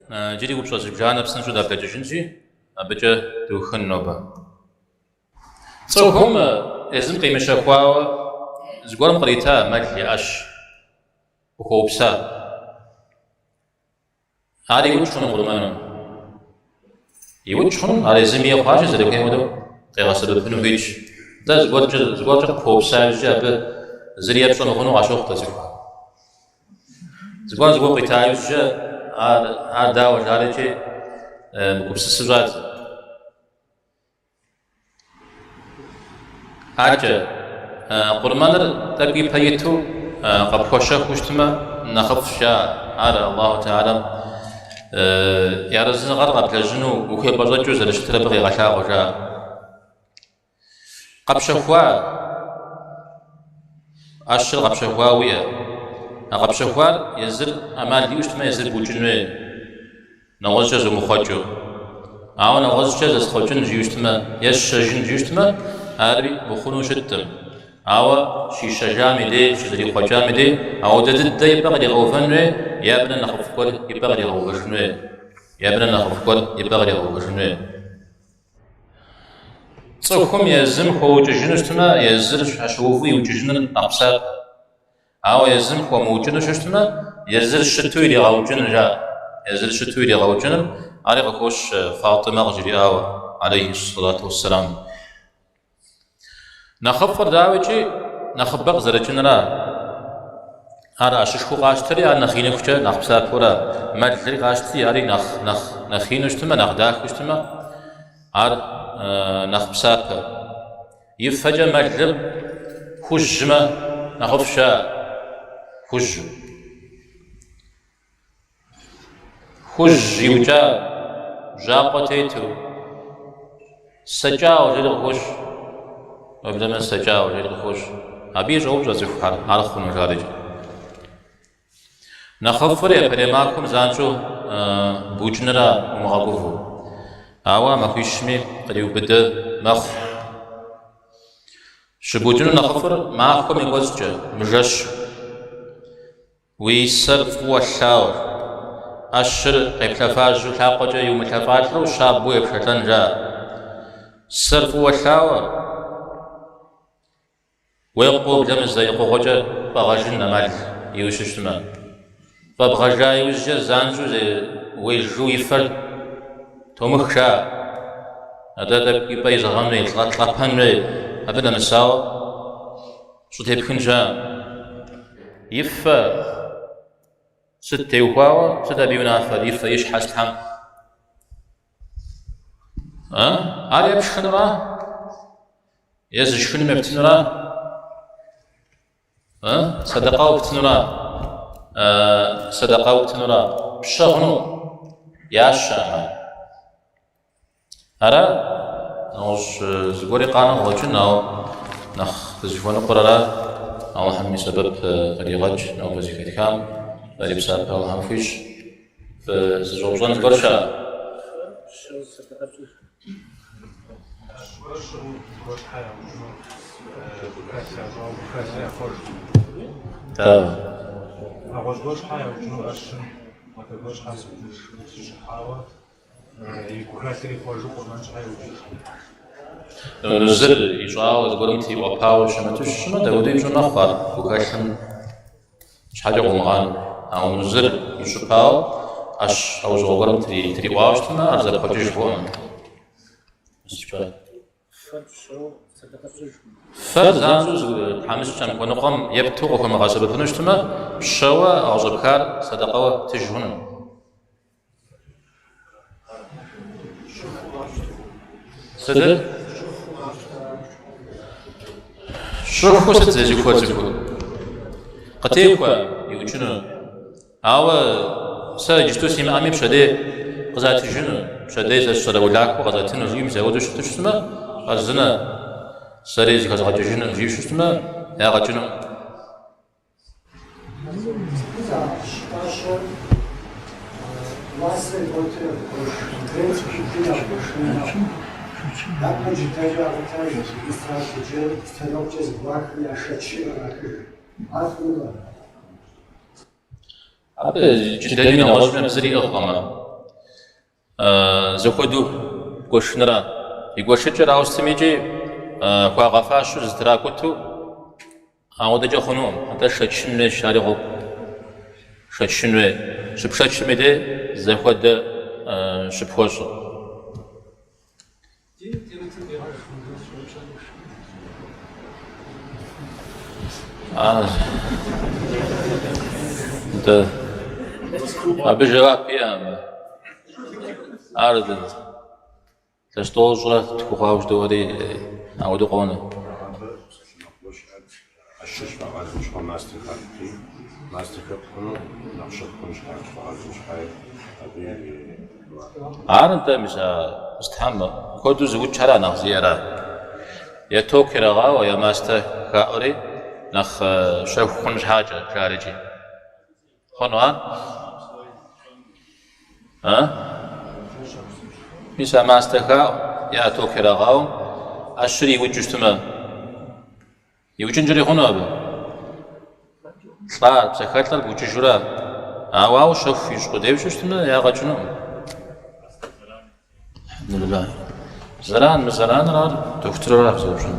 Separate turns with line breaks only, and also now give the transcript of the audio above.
Иджыри упщӏэ зыбжанэ псынщӏэу даблэкӏыжынщи, абыкӏэ дыухын нобэ. Цӏыхум езым къимыщэхуауэ зыгуэрым кърита мэл е ӏэщ къыхуэупса. Ар иукӏ хъуну къурмэну? Иукӏ хъуну, ар езым ей хъуащи, зэрыхуейм хуэдэу къигъэсэбэпыну хуитщ. Дэ зыгуэркӏэ къыпхуэупса иужькӏэ абы зыри епщӏэ мыхъуну къащохъу дэ цӏыхухэм. Зыгуэр зыгуэр къуита иужькӏэ ар дауэ жарикӏи мыгупсысу щӏадзэ. Аркӏэ, къурмэныр тӏэкӏу ипэ иту къэпхуэщэхуу щытмэ, нэхъыфӏщ жаӏэ. Ар Аллаху Тэхьэлам и арэзыныгъэр къэблэжьыну ухуепӏэщӏэкӏыу зэрыщытыр абы къегъэлъагъуэ жаӏэ. Къэпщэхуа, ӏэщыр къэпщэхуа уиӏэ. А къэпщэхуар езыр ӏэмал иӏэу щытмэ, езыр букӏын хуей. Нэгъуэщӏкӏэ зумыхъуэкӏыу. Ауэ нэгъуэщӏкӏэ зэсхъуэкӏын жиӏэу щытмэ, е сщэжын жиӏэу щытмэ, ари мыхъуну щыткъым. Ауэ щищэжам и дей, щызэрихъуэкӏам и дей, ауэдэ дыдэ и пӏэ къригъэувэн хуей, е абы нэ нэхъыфӏ гуэр и пӏэ къригъэувэжын хуей. Е абы нэ нэхъыфӏ гуэр и пӏэ къригъэувэжын хуей. Цӏыхум езым хуэукӏыжыну щытмэ, езыр щхьэщыуву иукӏыжыныр нэхъ псапэ. Ауэ езым хуэмыукӏыну щытмэ, езыр щыту иригъэукӏыныр жаӏэ. Езыр щыту иригъэукӏыныр, ари къыхощ Фатимэ къыжриӏауэ, алейхи сэлату уэсселам. Нэхъыфӏыр дауикӏи нэхъыбэ къызэрыкӏынра. Ар ӏэщышхуэу къащтэри, ар нэхъ иныхукӏэ нэхъ псапэура. Мэлри къащтэри, ари нэхъ ину щытмэ, нэхъ дахэу щытмэ, ар нэхъ псапэ. И фэкӏэ мэлыр хужьмэ, нэхъыфӏщ жаӏэ, хужьу. Хужь иукӏа, бжьакъуэ тету, сэкӏауэ жери къыхощ. Уеблэмэ сэкӏауэ жери къыхощ. Абы и щӏоупщӏэ цӏыхухэр, ар хъуну жарикӏэ. Нэхъыфӏыр япэрей махуэм занщӏэу букӏыныра умыгъэгувэу. Ауэ а махуищми къриубыдэ мэхъу. Щыбукӏыну нэхъыфӏыр махуэм и кӏуэцӏкӏэ, мыжэщу. Уи сэр фӏыуэ лъауэ, ӏэщыр къеплъэфажьэу лъакъуэкӏэ иумылъэфӏалӏэу щабэу епшэлӏэн жаӏэ. Сэр фӏыуэ лъауэ, уекъуу уеблэмэ зэ екъугъуэкӏэ фӏэгъэжын ӏэмал иӏэу щытмэ. Фӏэбгъэжа иужькӏэ занщӏэу уежу и фэр томых жаӏэ. Атӏэ тӏэкӏу и пӏэ изэгъэн хуей, лӏэпэн хуей, абы нэмысауэ щӏытепхын щыӏэ. И фэ сыт теухуауэ, сыт абы и унафэр, и фэ, и щхьэ сытхэм? Ар е пшхынура, е зышхыным ептынура, сэдэкъэ уптынура, сэдэкъэ уптынура, пщэ хъуну ящэӏымэ. Ара? Нэгъуэщӏ зыгуэри къанэу къыщӏэкӏын, ауэ нэхъ дызыхуэныкъуэр ара? Алыхьым и сэбэп къригъэкӏ нобэ зэхэтхам, дэри псапэ Алыхьым хуищӏ. Фызыщӏэупщӏэн зыгуэр щыӏэ?
Нэгъуэщӏ гуэр щхьэ яукӏыну ӏэщым, апхуэдэ гуэр щхьэ сыукӏыж И гухэлъыр ихъуэжу къурмэн щхьэ иукӏыж.
Нузыр ищӏауэ зыгуэрым триӏуэпауэ щымыту щытмэ, дауэдэуи пщӏы мэхъу ар гухэлъым щхьэкӏэ къыумыгъанэу. Ауэ нузыр ищӏыпауэ ӏэщ лӏэужьыгъуэ гуэрым триӏуауэ щытмэ, ар зэпхъуэкӏыж хъуӏым. Фэр занщӏэу зы тхьэмыщкӏэм хуэныкъуэм епту къыхуэмыгъэсэбэпыну щытмэ, пщэуэ а къыщӏэпхар сэдэкъэуэ птыж хъуну. Сытыр? Щӏыхуу сыт зезыхуэ цӏыхур? Къытехуэ иукӏыну. Ауэ сэ иджысту симыӏэми пщэдей къызатыжыну, пщэдей сэ сщӏэрэ улахуэ къызатыну жиӏэу мис ауэдэу щыту щытмэ, хъарзынэ сэри зыхэзгъэкӏыжыну жиӏэу щытмэ, ягъэ кӏыну. Абы джыдэми нэгъуэщӏми абы зыри иӏыгъкъымэ. Зэхуэдэу гуэшыныра. И гуэшыкӏэр ауэ сытми икӏи хуагъэфащэу зэтракӏутэу ауэдэкӏэ хъунукъым. Атӏэ шэчын хуейщ, ари гъуэгу шэчын хуей. Щыпшэчым и дей зэхуэдэ щыпхуэщӏыр. Абы жэуап иӏэкъым. Ар илъэс тӏощӏрэ тху хъуауэ жыдоӏэри ауэдэу къонэ.
ӏэщыр щыфӏагъэжым щыгъуэ мастэ хаӏути, мастэ хэпӏу хъуну, нэхъ щэху хъун щхьэ, щыфӏагъэжым щхьэ абы
Ар нтӏэ, мис а мыстхьэм куэду зыукӏхэр нэхъ зиӏэра. Е ток ирагъауэ, е мастэ хаӏури нэхъ щэху хъун щхьэкӏэ, жарикӏи. Хъуну ар? А? Мис а мастэ хаӏу, е ток ирагъауэм ӏэщыр иукӏыу щытмэ. Иукӏынкӏэри хъуну абы? Лӏар, псэхэлӏэр букӏыжурэ, ауэ ауэ щэху ищӏ къудейуэ щытмэ, ягъэ кӏынукъым. Зэран, мызэраныр ар дохутырра фызэупщӏын.